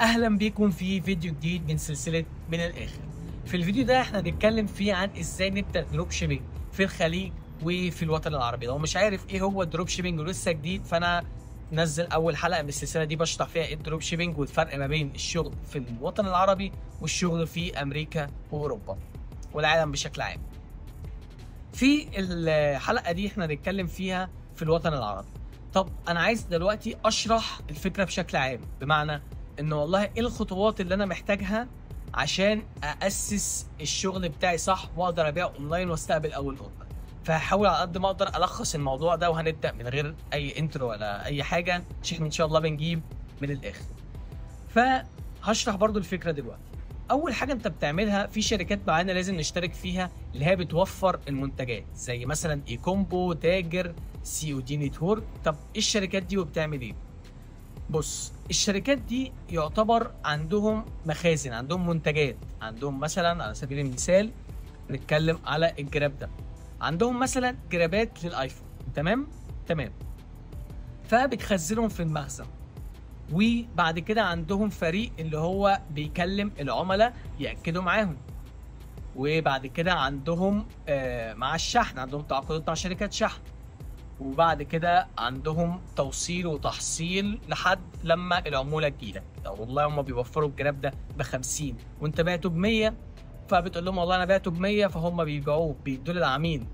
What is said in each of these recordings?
اهلا بيكم في فيديو جديد من سلسلة من الاخر. في الفيديو ده احنا هنتكلم فيه عن ازاي نبدا dropshipping في الخليج وفي الوطن العربي. لو مش عارف ايه هو ال dropshipping ولسه جديد، فانا نزل اول حلقة من السلسلة دي بشرح فيها ايه ال dropshipping والفرق ما بين الشغل في الوطن العربي والشغل في امريكا واوروبا والعالم بشكل عام. في الحلقة دي احنا هنتكلم فيها في الوطن العربي. طب انا عايز دلوقتي اشرح الفكرة بشكل عام، بمعنى ان والله ايه الخطوات اللي انا محتاجها عشان اسس الشغل بتاعي صح واقدر ابيع اونلاين واستقبل اول order. فهحاول على قد ما اقدر الخص الموضوع ده، وهنبدا من غير اي intro ولا اي حاجة عشان احنا ان شاء الله بنجيب من الاخر. فهشرح برضو الفكرة دلوقتي. اول حاجة انت بتعملها في شركات معينة لازم نشترك فيها اللي هي بتوفر المنتجات، زي مثلا ايكومبو، تاجر، COD Network. طب ايه الشركات دي وبتعمل ايه؟ بص، الشركات دي يعتبر عندهم مخازن، عندهم منتجات، عندهم مثلا على سبيل المثال نتكلم على الجراب ده، عندهم مثلا جرابات للايفون، تمام تمام، فبتخزنهم في المخزن. وبعد كده عندهم فريق اللي هو بيكلم العملاء يأكدوا معاهم، وبعد كده عندهم مع الشحن، عندهم تعاقدات مع شركات شحن، وبعد كده عندهم توصيل وتحصيل لحد لما العمولة تجيلك. لو والله هم بيوفروا الجراب ده ب50 وانت بعته ب100، فبتقول لهم والله انا بعته ب100، فهم بيبيعوه بيدوا للعميل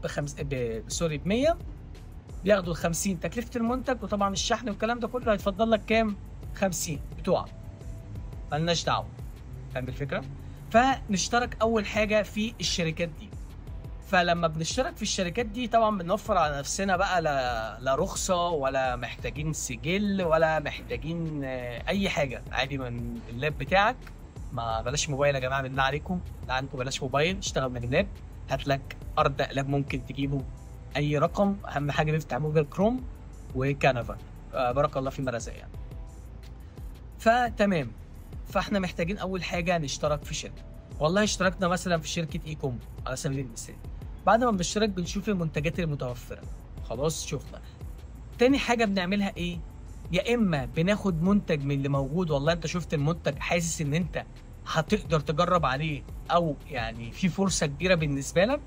sorry ب100، بياخدوا ال 50 تكلفة المنتج وطبعا الشحن والكلام ده كله، هيتفضل لك كام؟ 50 بتوعك، مالناش دعوه. فاهم الفكرة؟ فنشترك اول حاجة في الشركات دي. فلما بنشترك في الشركات دي طبعا بنوفر على نفسنا بقى لا رخصه ولا محتاجين سجل ولا محتاجين اي حاجة، عادي من اللاب بتاعك. ما بلاش موبايل يا جماعة، بالله عليكم، لا عندكم بلاش موبايل، اشتغل من اللاب. هات لك ارض lap ممكن تجيبه اي رقم، اهم حاجة بيفتح Google Chrome و Canva. بارك الله في مرزق يعني. فتمام، فاحنا محتاجين اول حاجة نشترك في شركة. والله اشتركنا مثلا في شركة ايكومبو على سبيل المثال. بعد ما بنشترك بنشوف المنتجات المتوفرة، خلاص شفنا. تاني حاجة بنعملها ايه؟ يا اما بناخد منتج من اللي موجود، والله انت شفت المنتج حاسس ان انت هتقدر تجرب عليه او يعني في فرصة كبيرة بالنسبة لك،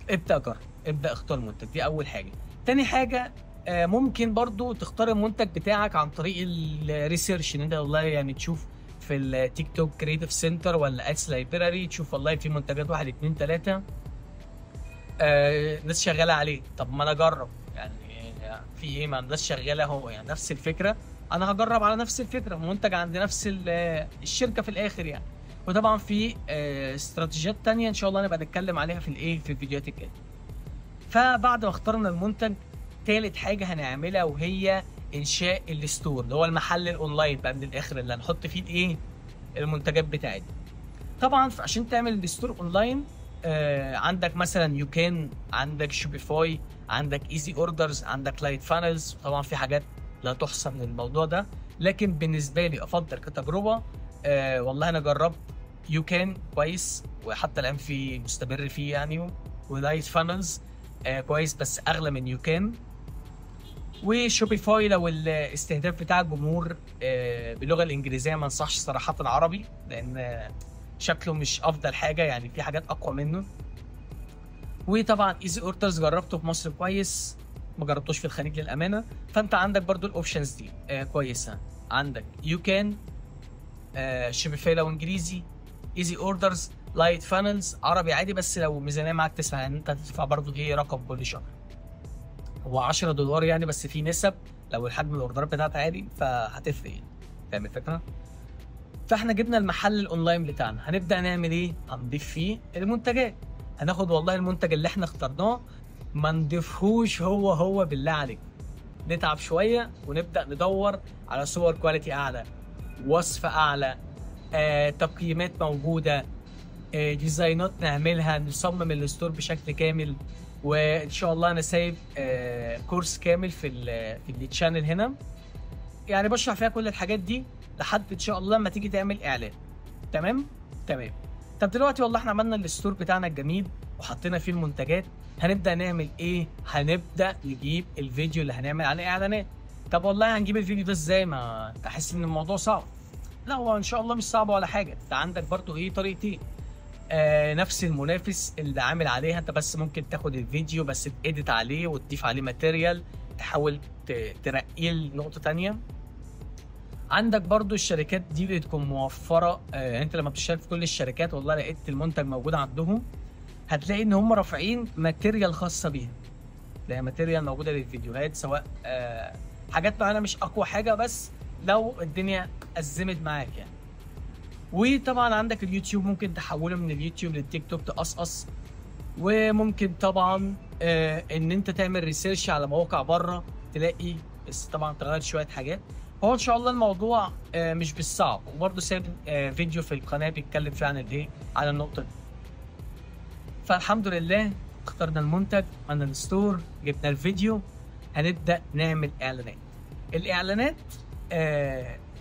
ابدا جرب، ابدا اختار منتج. دي اول حاجة. تاني حاجة ممكن برضو تختار المنتج بتاعك عن طريق ال research، ان انت والله يعني تشوف في ال TikTok Creative Center ولا Ads Library، تشوف والله في منتجات 1 2 3 ناس شغالة عليه، طب ما انا اجرب يعني في ايه، ما الناس شغالة اهو، يعني نفس الفكرة، انا هجرب على نفس الفكرة، منتج عند نفس الشركة في الاخر يعني. وطبعا في استراتيجيات تانية ان شاء الله نبقى نتكلم عليها في الايه، في الفيديوهات الجاية. فبعد ما اخترنا المنتج، تالت حاجة هنعملها وهي انشاء ال store اللي هو المحل الاونلاين بقى من الاخر، اللي هنحط فيه الايه، المنتجات بتاعتنا. طبعا عشان تعمل ال store online عندك مثلا YouCan، عندك Shopify، عندك Easy Orders، عندك LightFunnels. طبعا في حاجات لا تحصى من الموضوع ده، لكن بالنسبة لي افضل كتجربة والله انا جربت YouCan كويس، وحتى الان في مستمر فيه يعني، و LightFunnels كويس بس اغلى من YouCan، و Shopify لو الاستهداف بتاع الجمهور باللغة الانجليزية، ما انصحش صراحة عربي لان شكله مش افضل حاجة يعني، في حاجات اقوى منه. وطبعا Easy Orders جربته في مصر كويس، ما جربتوش في الخليج للامانة. فانت عندك برضو ال options دي كويسة، عندك YouCan، Shopify لو انجليزي، Easy Orders، LightFunnels عربي عادي، بس لو ميزانية معاك تسمح يعني انت هتدفع برضو ايه رقم كل شهر، هو $10 يعني، بس في نسب لو الحجم الاوردرات بتاعتها عالي فهتفرق يعني. فاهم الفكرة؟ فاحنا جبنا المحل الاونلاين بتاعنا، هنبدا نعمل ايه؟ هنضيف فيه المنتجات. هناخد والله المنتج اللي احنا اخترناه، ما نضيفهوش هو هو بالله عليك، نتعب شوية ونبدا ندور على صور quality اعلى، وصف اعلى، تقييمات موجودة، ديزاينات نعملها، نصمم ال store بشكل كامل. وان شاء الله انا سايب كورس كامل في ال channel هنا يعني بشرح فيها كل الحاجات دي لحد ان شاء الله لما تيجي تعمل اعلان. تمام تمام. طب دلوقتي والله احنا عملنا ال store بتاعنا الجميل وحطينا فيه المنتجات، هنبدا نعمل ايه؟ هنبدا نجيب الفيديو اللي هنعمل عليه اعلانات. طب والله هنجيب الفيديو ده ازاي؟ ما تحس ان الموضوع صعب. لا هو ان شاء الله مش صعب ولا حاجة. انت عندك برضو ايه طريقتين، نفس المنافس اللي عامل عليها، انت بس ممكن تاخد الفيديو بس ت edit عليه وتضيف عليه material، تحاول ترقيه لنقطة تانية. عندك برضو الشركات دي بتكون موفره، انت لما بتشتغل في كل الشركات والله لقيت المنتج موجود عندهم، هتلاقي ان هم رافعين material خاصة بيها، تلاقي material موجودة للفيديوهات، سواء حاجات معينة مش اقوى حاجة، بس لو الدنيا ازمت معاك يعني. وطبعا عندك اليوتيوب، ممكن تحوله من اليوتيوب للتيك توك تقصقص، وممكن طبعا ان انت تعمل research على مواقع بره تلاقي، بس طبعا تغير شوية حاجات. هو ان شاء الله الموضوع مش بالصعب، وبرده سايب فيديو في القناة بيتكلم فيه عن الايه، على النقطة دي. فالحمد لله اخترنا المنتج، عملنا ال store، جبنا الفيديو، هنبدا نعمل اعلانات. الاعلانات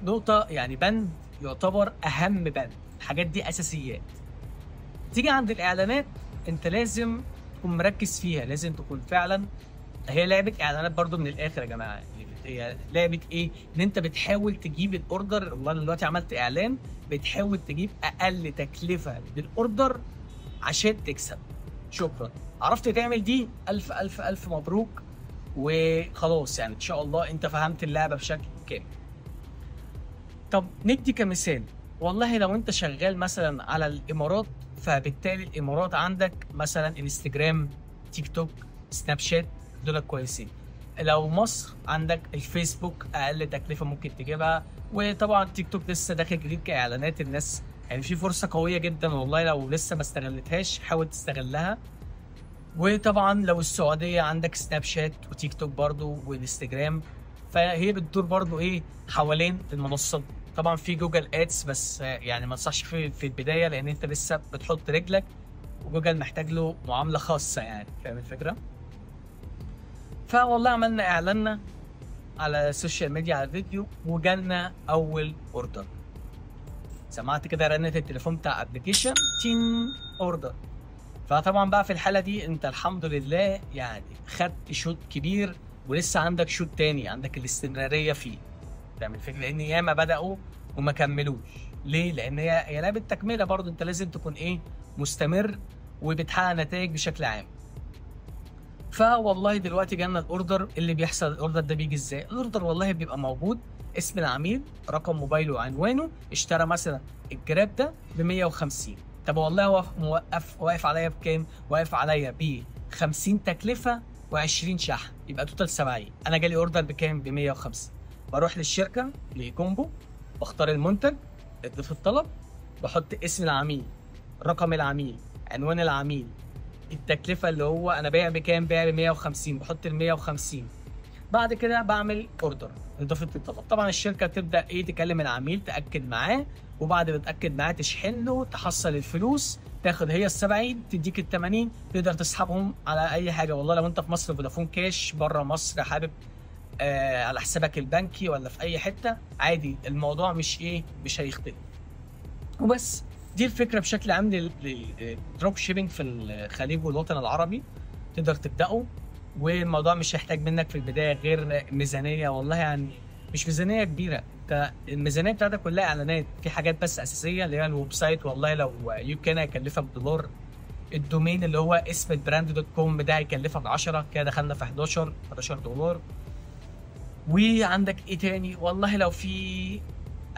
نقطة يعني بند يعتبر اهم بند، الحاجات دي اساسيات. تيجي عند الاعلانات انت لازم تكون مركز فيها، لازم تكون فعلا هي لعبه اعلانات برضو من الاخر يا جماعة. هي لعبه ايه؟ ان انت بتحاول تجيب ال order. والله انا دلوقتي عملت اعلان، بتحاول تجيب اقل تكلفة لل order عشان تكسب. شكرا، عرفت تعمل دي، الف الف الف مبروك، وخلاص يعني ان شاء الله انت فهمت اللعبة بشكل كامل. طب ندي كمثال، والله لو انت شغال مثلا على الامارات، فبالتالي الامارات عندك مثلا انستجرام، تيك توك، سناب شات، دول كويسين. لو مصر عندك الفيسبوك اقل تكلفة ممكن تجيبها، وطبعا تيك توك لسه داخل جديد كاعلانات، الناس يعني في فرصة قوية جدا والله، لو لسه ما استغلتهاش حاول تستغلها. وطبعا لو السعودية عندك سناب شات وتيك توك برضو وانستجرام، فهي بتدور برضو ايه حوالين المنصات. طبعا في جوجل ادس، بس يعني ما انصحش في البداية، لان انت لسه بتحط رجلك، وجوجل محتاج له معاملة خاصة يعني، فاهم الفكرة؟ فوالله عملنا اعلاننا على ال social media على الفيديو، وجالنا اول order. سمعت كده رنة التليفون بتاع application تين order. فطبعا بقى في الحالة دي انت الحمد لله يعني خدت شوط كبير، ولسه عندك شوط تاني، عندك الاستمرارية فيه، فاهم الفكرة؟ لان ياما بداوا وما كملوش. ليه؟ لان هي لعبه تكمله برضه، انت لازم تكون ايه مستمر وبتحقق نتائج بشكل عام. فوالله دلوقتي جالنا ال order. اللي بيحصل ال order ده بيجي ازاي؟ ال order والله بيبقى موجود اسم العميل، رقم موبايله وعنوانه، اشترى مثلا الجراب ده ب 150. طب والله هو واقف عليا بكام؟ واقف عليا ب 50 تكلفة و20 شحن، يبقى total 70. انا جالي order بكام؟ ب 150. بروح للشركة لكومبو، بختار المنتج، اضيف الطلب، بحط اسم العميل، رقم العميل، عنوان العميل، التكلفة اللي هو انا بايع بكام؟ بايع ب 150، بحط ال 150. بعد كده بعمل order، اضافه الطلب. طبعا الشركة تبدا ايه؟ تكلم العميل، تاكد معاه، وبعد ما تاكد معاه تشحن له، تحصل الفلوس، تاخد هي ال 70 تديك ال 80، تقدر تسحبهم على اي حاجة. والله لو انت في مصر فودافون كاش، بره مصر حابب على حسابك البنكي ولا في اي حتة عادي، الموضوع مش ايه، مش هيختلف. وبس دي الفكرة بشكل عام لل drop shipping في الخليج والوطن العربي. تقدر تبداه، والموضوع مش هيحتاج منك في البداية غير ميزانية، والله يعني مش ميزانية كبيرة، انت الميزانية بتاعتك كلها اعلانات، في حاجات بس اساسية اللي هي ال website، والله لو يو كان هيكلفك $، ال domain اللي هو اسم ال brand dot com ده هيكلفك 10، كده دخلنا في $11. وعندك ايه تاني؟ والله لو في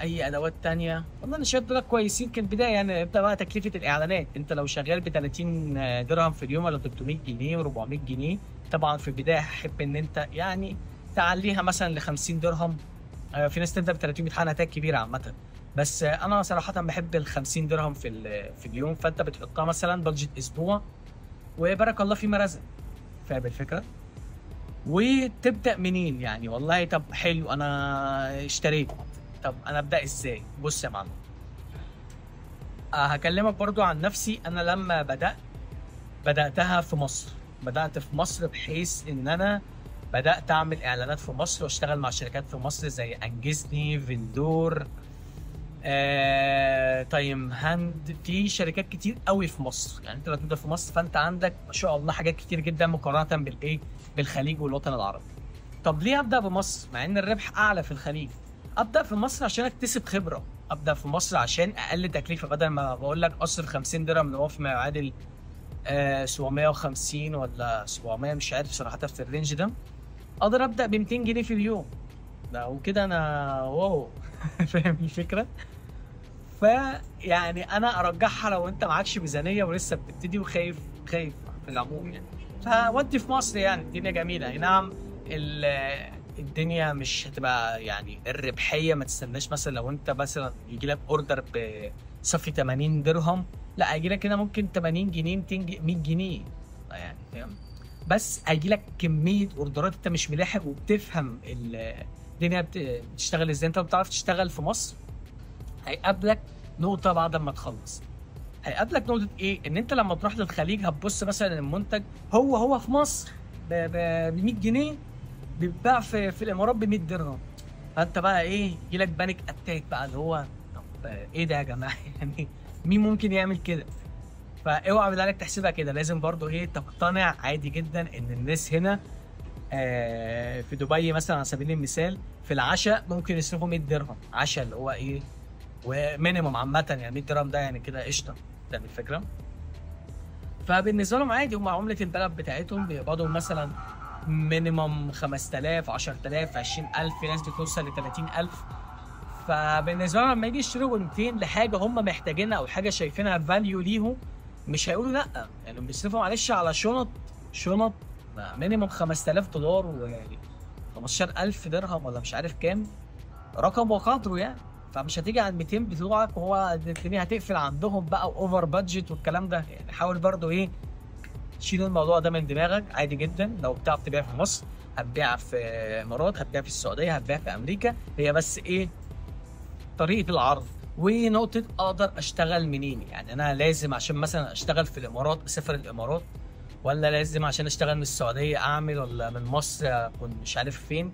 اي ادوات تانية، والله انا شايف دول كويسين كالبدايه يعني. ابدا بقى تكلفة الاعلانات، انت لو شغال ب 30 درهم في اليوم ولا 300 جنيه و400 جنيه، طبعا في البداية هحب ان انت يعني تعليها مثلا ل 50 درهم. في ناس تبدا ب 30 بتحقق نتائج كبيرة عامة، بس انا صراحة بحب ال 50 درهم في اليوم. فانت بتحطها مثلا budget اسبوع، وبارك الله فيما رزق، فاهم الفكرة؟ وتبدا منين يعني؟ والله طب حلو انا اشتريت، طب انا ابدا ازاي؟ بص يا معلم، هكلمك برضو عن نفسي. انا لما بداتها في مصر، بدات في مصر بحيث ان انا بدات اعمل اعلانات في مصر واشتغل مع شركات في مصر زي انجزني، فيندور، تايم هاند، في شركات كتير قوي في مصر. يعني انت لو تبدا في مصر فانت عندك ما شاء الله حاجات كتير جدا مقارنة بالايه، بالخليج والوطن العربي. طب ليه ابدا بمصر مع ان الربح اعلى في الخليج؟ ابدا في مصر عشان اكتسب خبره. ابدا في مصر عشان اقل تكلفة، بدل ما بقول لك اصرف 50 درهم اللي هو فيما يعادل 750 ولا 700، مش عارف صراحة في ال range ده، اقدر ابدا ب 200 جنيه في اليوم لو كده انا wow فاهم الفكرة؟ فيعني انا ارجحها لو انت معكش ميزانية ولسه بتبتدي وخايف خايف في العموم يعني، فودي في مصر يعني الدنيا جميلة. اي نعم الدنيا مش هتبقى يعني الربحية، ما تستناش مثلا لو انت مثلا يجي لك order بصافي 80 درهم، لا هيجي لك هنا ممكن 80 جنيه 200 جنيه 100 جنيه يعني، فاهم؟ بس هيجي لك كمية order ات انت مش ملاحق، وبتفهم الدنيا بتشتغل ازاي. انت بتعرف تشتغل في مصر، هيقابلك نقطة بعد ما تخلص، هيقابلك نقطة ايه؟ ان انت لما تروح للخليج هتبص مثلا المنتج هو في مصر ب 100 جنيه بيتباع في الامارات ب 100 درهم، فانت بقى ايه؟ يجيلك panic attack بقى، اللي هو طب ايه ده يا جماعة؟ يعني مين ممكن يعمل كده؟ فاوعى بالله عليك تحسبها كده، لازم برضو ايه تقتنع عادي جدا ان الناس هنا في دبي مثلا على سبيل المثال في العشاء ممكن يصرفوا 100 درهم عشاء، اللي هو ايه و minimum عامة يعني 100 درهم ده يعني كده قشطه، فاهم الفكرة؟ فبالنسبه لهم عادي، هم عمله البلد بتاعتهم بيقبضوا مثلا minimum 5000 10000 20000، في ناس بتوصل ل 30000. فبالنسبه لهم لما يجي يشتروا 200 لحاجة هم محتاجينها او حاجة شايفينها value ليهم مش هيقولوا لا، يعني بيصرفوا معلش على شنط minimum 5000 دولار ويعني 15000 درهم ولا مش عارف كام، رقم وقدره يعني. فمش هتيجي على 200 بتوعك وهو الدنيا هتقفل عندهم بقى و over budget والكلام ده يعني. حاول برضو ايه شيل الموضوع ده من دماغك عادي جدا. لو بتعرف تبيع في مصر هتبيع في الامارات، هتبيع في السعودية، هتبيع في امريكا، هي بس ايه طريقه العرض. ونقطة اقدر اشتغل منين، يعني انا لازم عشان مثلا اشتغل في الامارات اسافر الامارات، ولا لازم عشان اشتغل من السعودية اعمل، ولا من مصر اكون مش عارف فين؟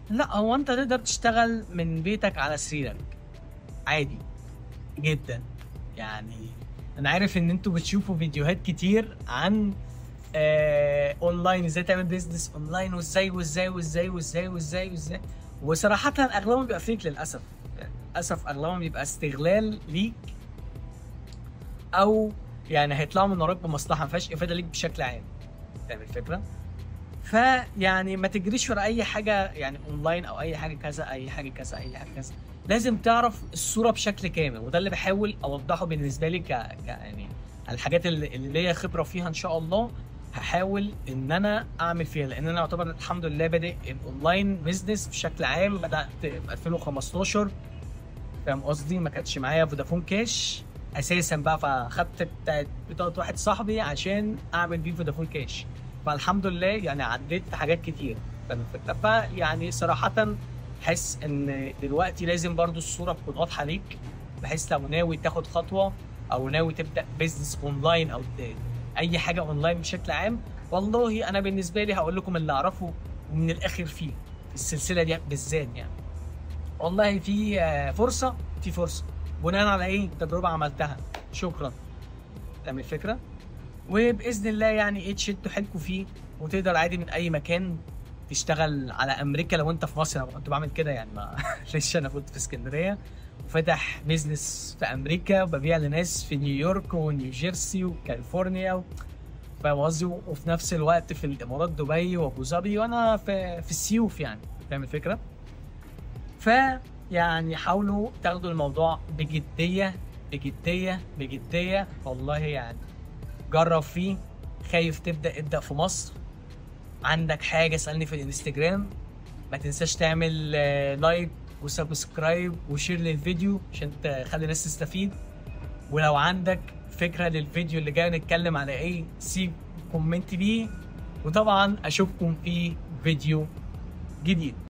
لا، هو انت تقدر تشتغل من بيتك على سريرك عادي جدا. يعني انا عارف ان انتوا بتشوفوا فيديوهات كتير عن اونلاين، ازاي تعمل business online، وازاي وازاي وازاي وازاي وازاي وازاي، وصراحة اغلبهم بيبقى fake للاسف، يعني للاسف اغلبهم بيبقى استغلال ليك، او يعني هيطلعوا من وراك بمصلحة ما فيهاش افاده ليك بشكل عام، فاهم الفكرة؟ فيعني ما تجريش ورا اي حاجة يعني اونلاين او اي حاجة كذا اي حاجة كذا اي حاجة كذا، لازم تعرف الصورة بشكل كامل، وده اللي بحاول اوضحه بالنسبة لي يعني الحاجات اللي ليا خبره فيها ان شاء الله هحاول ان انا اعمل فيها، لان انا اعتبر الحمد لله بادئ ال online business بشكل عام، بدات في 2015، فاهم قصدي؟ ما كانتش معايا فودافون كاش اساسا بقى، فاخدت بتاعت بطاقة واحد صاحبي عشان اعمل بيه فودافون كاش، فالحمد لله يعني عديت في حاجات كتير، فاهم الفكرة؟ فيعني صراحة حس ان دلوقتي لازم برضو الصورة تكون واضحة ليك، بحيث لو ناوي تاخد خطوة او ناوي تبدا business online او اي حاجة اونلاين بشكل عام. والله انا بالنسبة لي هقول لكم اللي اعرفه ومن الاخر فيه في السلسلة دي بالذات، يعني والله في فرصة، في فرصة بناء على ايه؟ تجربه عملتها، شكرا، فاهم الفكرة؟ وباذن الله يعني ايه تشدوا حيلكم فيه، وتقدر عادي من اي مكان تشتغل على امريكا لو انت في مصر. انا كنت بعمل كده يعني، ما ليش، انا كنت في اسكندرية وفتح business في امريكا وببيع لناس في نيويورك ونيوجيرسي وكاليفورنيا، فاهم قصدي؟ وفي نفس الوقت في الامارات دبي وابو ظبي، وانا في السيوف يعني، فاهم الفكرة؟ فيعني حاولوا تاخدوا الموضوع بجدية بجدية بجدية، والله يعني جرب فيه. خايف تبدا؟ ابدا في مصر. عندك حاجة اسالني في الانستجرام. ما تنساش تعمل like و subscribe و share للفيديو عشان تخلي الناس تستفيد. ولو عندك فكرة للفيديو اللي جاي نتكلم على ايه سيب comment بيه، وطبعا اشوفكم في فيديو جديد.